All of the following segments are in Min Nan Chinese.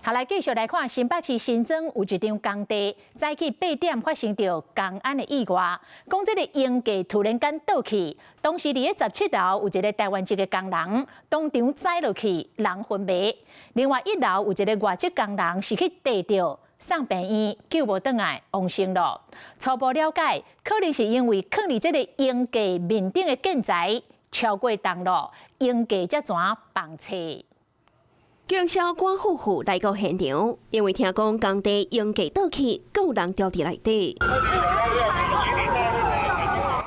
好，來繼續來看新北市新莊有一場工地，早起8點發生著工安的意外，講這個鷹架突然間倒去，當時佇咧17樓有一個台灣籍的工人當場栽落去，人昏迷。另外一樓有一個外籍工人是去硩著送病院救無轉來，往生囉。初步了解，可能是因為囥佇這個鷹架面頂的建材超過重囉，鷹架才怎崩拆。警消趕呼呼來到現場，因為聽講工地鷹架倒去，閣有人牢佇內底。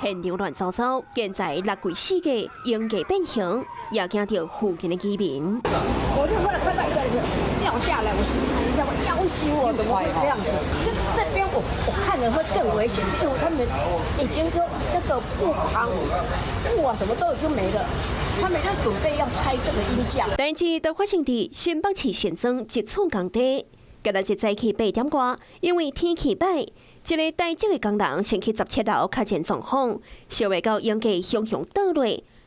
現場亂糟糟，建材落規四界，鷹架變形，也驚著附近的居民。我就後來看到一個人掉下來，我嚇一跳，我夭壽我怎麼會這樣子？就這邊我看了會更危險，是因為他們已經都那個布行布啊什麼都已經沒了。他們就準備要拆這個鷹架。代誌就發生佇新北市新莊一處工地，今仔日早起8點外，因為天氣歹，一个台籍的工人先去17樓確認狀況，想袂到鷹架雄雄倒落，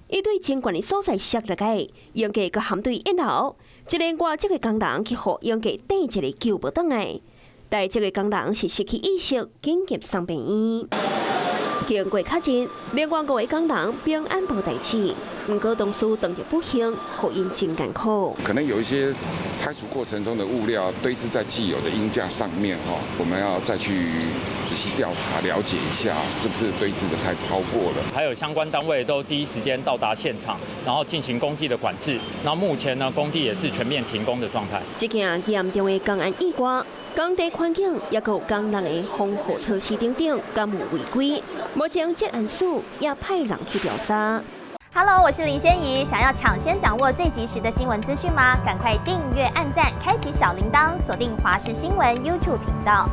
伊對真懸的所在摔落來，鷹架閣含對一樓，一个外籍的工人去予鷹架硩一个救無轉來，台籍的工人是失去意識，緊急送病院。經過確認，另外五个工人平安無代誌，毋過當時當日不幸，予𪜶真艱苦。可能有一些拆除過程中的物料堆置在既有的鷹架上面，哈，我們要再去仔細調查了解一下，是不是堆置的太超過了。還有相關單位都第一時間到達現場，然後進行工地的管制。那目前呢，工地也是全面停工的狀態。這件嚴重的工安意外，工地環境抑閣有工人的防護措施等等，敢有違規？目前職安署也派人去調查。 Hello，我是林仙怡，想要搶先掌握最及時的新聞資訊嗎？趕快訂閱、按讚、開啟小鈴鐺，鎖定華視新聞 YouTube 頻道。